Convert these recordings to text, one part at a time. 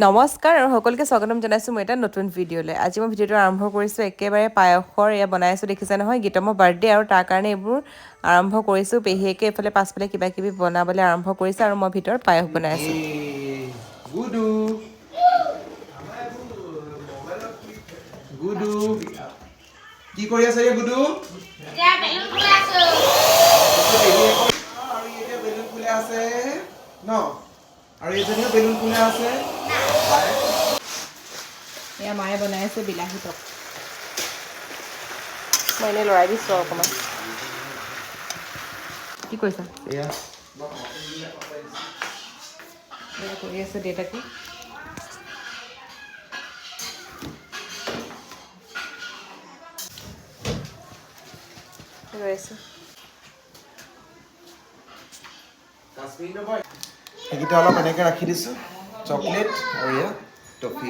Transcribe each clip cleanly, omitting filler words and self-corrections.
নমস্কাৰ আৰু সকলোকে স্বাগতম জনাইছোঁ মই এটা নতুন ভিডিঅ'লৈ। আজি মই ভিডিঅ'টো আৰম্ভ কৰিছোঁ একেবাৰে পায়সৰ। এয়া বনাই আছোঁ, দেখিছে নহয়, গীতমৰ বাৰ্থডে আৰু তাৰ কাৰণে এইবোৰ আৰম্ভ কৰিছোঁ। পেহীয়েকে এইফালে পাছফালে কিবা কিবি বনাবলৈ আৰম্ভ কৰিছে আৰু মই ভিতৰত পায়স বনাই আছোঁ। গুডু, গুডু, কি কৰি আছে ৰে গুডু? এতিয়া বেলুন ফুলাই আছো। আৰু ই এতিয়া বেলুন ফুলাই আছে ন? আৰু এইজনীও বেলুন ফুলাই আছে। এয়া মায়ে বনাই আছে বিলাহী টক। মই এনেই লৰাই দিছোঁ আৰু অকণমান। কি কৰিছা? এয়া। এয়া কৰি আছে দেউতাকে। ৰৈ আছোঁ। সেইকেইটা অলপ এনেকৈ ৰাখি দিছোঁ, চকলেট আৰু এয়া টফি।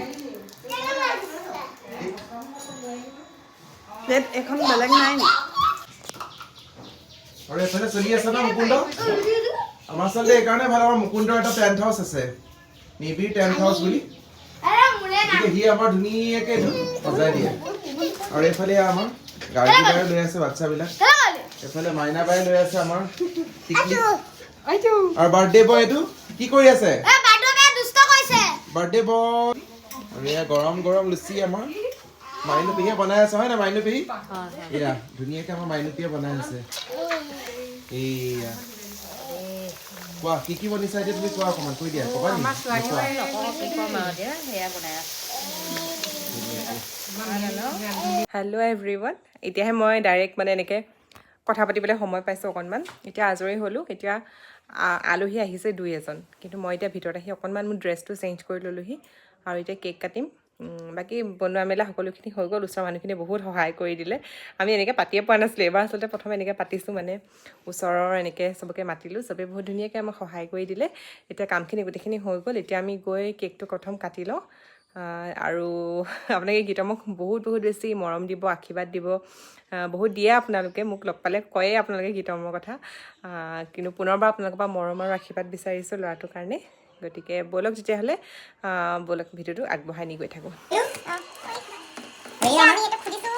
প্লেট এখন বেলেগ নাই নি? আৰু এইফালে চলি আছে ন মুকুন্দ। আমাৰ আচলতে এইকাৰণে ভাল, আমাৰ মুকুন্দৰ এটা টেণ্ট হাউচ আছে, নিবিৰ টেণ্ট হাউচ বুলি। আৰে মোৰে না। গতিকে সি আমাৰ ধুনীয়াকে সজাই দিয়ে। আৰু এইফালে আমাৰ গাৰ্গী বায়ে লৈ আছে বাচ্ছাবিলাক, এইফালে মাইনা বায়ে লৈ আছে আমাৰ টিকলি। আৰু বাৰ্থডে বয় এইটো কি কৰি আছে? এ বাৰ্থডে বয় দুষ্ট কৰিছে। বাৰ্থডে বয়। আৰু এয়া গৰম গৰম লুচি আমাৰ মাইনু পেহীয়ে বনাই আছে, হয় নাই মাইনু পেহী? এয়া ধুনীয়াকে আমাৰ মাইনু পেহীয়ে বনাই আছে। এইয়া কোৱা, কি কি বনিছা এতিয়া তুমি কোৱা, অকণমান কৈ দিয়া, ক'বা নি? নোকোৱা? হেল্ল' এভৰি ওৱান, এতিয়াহে মই ডাইৰেক্ট মানে এনেকৈ কথা পাতিবলৈ সময় পাইছোঁ অকণমান। এতিয়া আজৰি হ'লোঁ। এতিয়া আলহী আহিছে দুই এজন, কিন্তু মই এতিয়া ভিতৰত আহি অকণমান মোৰ ড্ৰেছটো চেঞ্জ কৰি ল'লোহি আৰু এতিয়া কেক কাটিম। বাকী বনোৱা মেলা সকলোখিনি হৈ গ'ল। ওচৰৰ মানুহখিনিয়ে বহুত সহায় কৰি দিলে। আমি এনেকৈ পাতিয়ে পোৱা নাছিলোঁ, এইবাৰ আচলতে প্ৰথম এনেকৈ পাতিছোঁ, মানে ওচৰৰ এনেকৈ চবকে মাতিলোঁ, চবেই বহুত ধুনীয়াকৈ আমাক সহায় কৰি দিলে। এতিয়া কামখিনি গোটেইখিনি হৈ গ'ল। এতিয়া আমি গৈ কেকটো প্ৰথম কাটি লওঁ। আৰু আপোনালোকে গীতমক বহুত বহুত বেছি মৰম দিব, আশীৰ্বাদ দিব। বহুত দিয়ে আপোনালোকে, মোক লগ পালে কয়ে আপোনালোকে গীতমৰ কথা। কিন্তু পুনৰবাৰ আপোনালোকৰ পৰা মৰম আৰু আশীৰ্বাদ বিচাৰিছোঁ ল'ৰাটোৰ কাৰণে। গতিকে ব'লক তেতিয়াহ'লে, ব'লক ভিডিঅ'টো আগবঢ়াই নি গৈ থাকোঁ। এয়া আমি এইটো খুলিছো।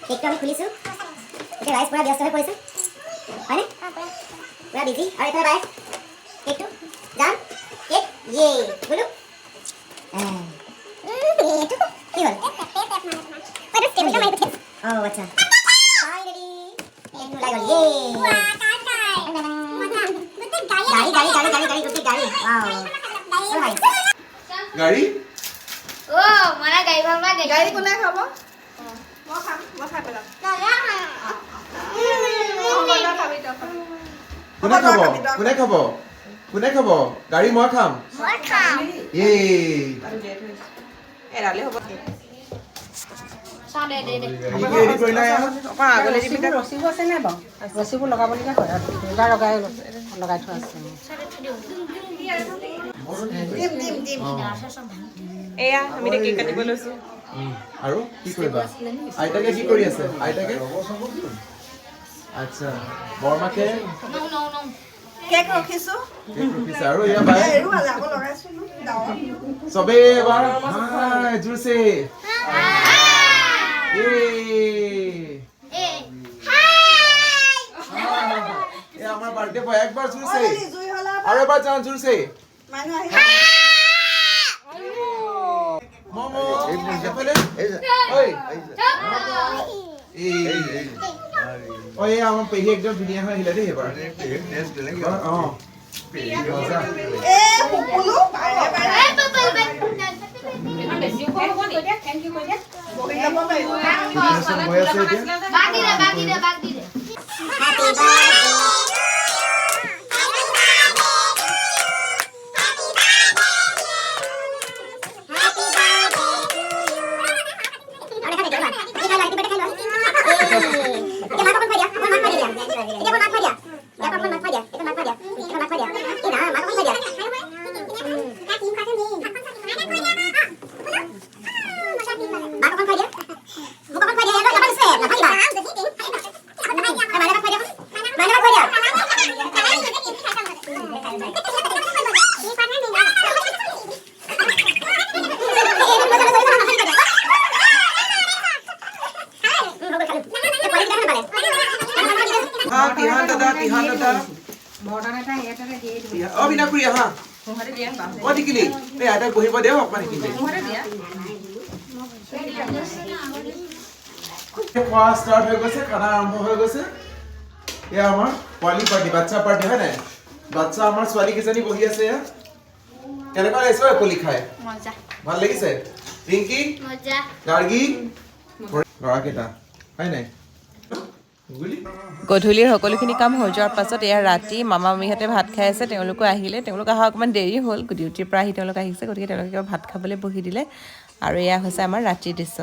কেকটো আমি খুলিছো। এতিয়া ৰাইজ পুৰা ব্যস্ত হৈ পৰিছে, হয়নে? পুৰা বিজি। আৰু এইফালে বাই কেকটো যাম কেক ইয়ে বোলো। এইটো কি হ'ল? অঁ আচ্ছা, ফাইনেলি কেকটো ওলাই গ'ল। ইয়ে, গাড়ী গাড়ী গাড়ী গাড়ী গাড়ী, গোটেই গাড়ী। ৱাও, অ' ভাই। গাড়ী। অ মানে গাড়ী ভাল পায়। গাড়ী কোনে খাব? মই খাম, মই খাই পেলাম। তই খাবি, তই খাবি। কোনে খাব? কোনে খাব? কোনে খাব গাড়ী? মই খাম। মই খাম। এই। এৰালে হ'ব। চাওঁ দে দে দে। কি কি ৰেডি কৰিলা এয়া? অকণ আগলৈ দিবি তাক। ৰছীবোৰ আছে নাই বাৰু? ৰছীবোৰ লগাবলগীয়া হয় আৰু যোগাৰ লগাই লগাই থোৱা আছে। দিম দিম দিম। এয়া আমি এতিয়া কেক কাটিব লৈছোঁ। আৰু কি কৰিবা? আইতাকে কি কৰি আছে আইতাকে? আচ্ছা, বৰমাকে? নৌ নৌ নৌ। কেক ৰখিছো। কেক ৰখিছে। আৰু এয়া বাই। এৰুৱালে আকৌ লগাইছো ন ডাৱৰ। চবেই এবাৰ হাই জোৰছে। এই। এ হাই। এই আমাৰ বাৰ্থডে বয়, একবাৰ জোৰছে। জুই হলা। আৰু এবাৰ যাওঁ জোৰছে। মানুহ আহি। মম এইফালে। ঐ, এই অ, এই আমাৰ পেহী একদম ধুনীয়া হৈ আহিলে দেই এইবাৰ। অঁ, মজা। এ পুপুলো বাৰে বাৰে। এ পাপল। বহি যাব পাৰিব। প্ৰিপেৰেশ্যন হৈ আছে এতিয়া। বাগ দি দে, বাগ দি দে, বাগ দি দে। Happy birthday. Happy birthday to you. আৰু দেখা দেখি খাই লোৱা, হেপী বাৰ্থডে খাই লোৱা। এতিয়া মাক অকণ খুৱাই দিয়া, অকণ মাক খুৱাই দিয়া। এতিয়া অকণ মাক খুৱাই দিয়া, এতিয়া অকণ মাক খুৱাই দিয়া, এতিয়া মাক খুৱাই দিয়া, এতিয়া মাক খুৱাই দিয়া। এই না, মাক অকণ খুৱাই দিয়া। মাক অকণ খুৱাই দিয়া, মোক অকণ খুৱাই দিয়া। এবাৰ নুচুৱে, নাভাঙিবা। বিনাকুৰি আহা। অ টিকিলি, এই আইতাক বহিব দে অকণমান সেইখিনিতে। খোৱা ষ্টাৰ্ট হৈ গৈছে, খানা আৰম্ভ হৈ গৈছে। এয়া আমাৰ পোৱালি পাৰ্টি, বাচ্চা পাৰ্টি হয় নাই? বাচ্চা আমাৰ ছোৱালী কেইজনী বহি আছে। এয়া কেনেকুৱা লাগিছে ঐ কলি খাই? মজা। ভাল লাগিছে? ৰিংকি? মজা। গাৰ্গী, ল'ৰাকেইটা হয় নাই? গুলি। গধূলিৰ সকলোখিনি কাম হৈ যোৱাৰ পাছত এয়া ৰাতি মামা মামীহঁতে ভাত খাই আছে। তেওঁলোকো আহিলে। তেওঁলোক অহা অকণমান দেৰি হ'ল, ডিউটিৰ পৰা আহি তেওঁলোক আহিছে, গতিকে তেওঁলোকে কিবা ভাত খাবলৈ বহি দিলে। আৰু এয়া হৈছে আমাৰ ৰাতিৰ দৃশ্য।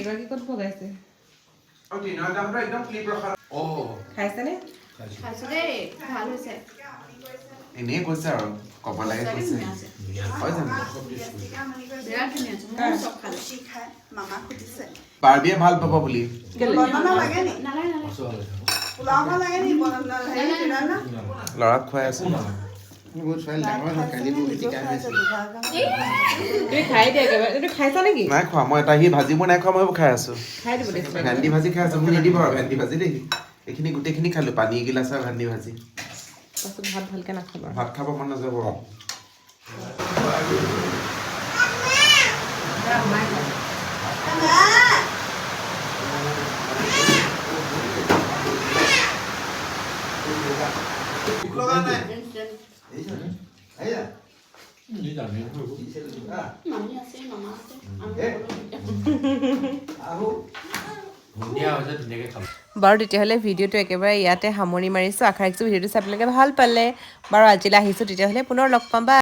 এগৰাকী ক'ত ভগাইছে? আৰু টিনৰ দামটো একদম ক্লিপ ৰখা। অ। খাইছেনে? খাইছো দেই, ভাল হৈছে। এনেই কৈছে আৰু ক'ব লাগে কৈছে, হয় জানো? বিৰাট ধুনীয়া হৈছে, ময়ো চব খালো। বাৰ্বিয়ে ভাল পাব বুলি। ল'ৰাক খুৱাই আছো। তুমি খাই দিয়া একেবাৰে। তুমি খাইছা নেকি? নাই খোৱা মই এটা, সি ভাজিবোৰ নাই খোৱা, মই খাই আছো। খাই দিব দিছিলে। ভেন্দি ভাজি খাই আছো। মোক নিদিব আৰু ভেন্দি ভাজি দেই। এইখিনি গোটেইখিনি খালো, পানী এগিলাচ আৰু ভেন্দি ভাজি। পাছত ভাত ভালকে নাখাবা। ভাত খাব মন নাযাব। মামী আছে, মামা আছে। ধুনীয়া হৈছে, ধুনীয়াকে খাব। বাৰু তেতিয়াহ'লে ভিডিঅ'টো একেবাৰে ইয়াতে সামৰণি মাৰিছোঁ। আশা ৰাখিছোঁ ভিডিঅ'টো চাই আপোনালোকে ভাল পালে। বাৰু আজিলৈ আহিছোঁ, তেতিয়াহ'লে পুনৰ লগ পাম বা।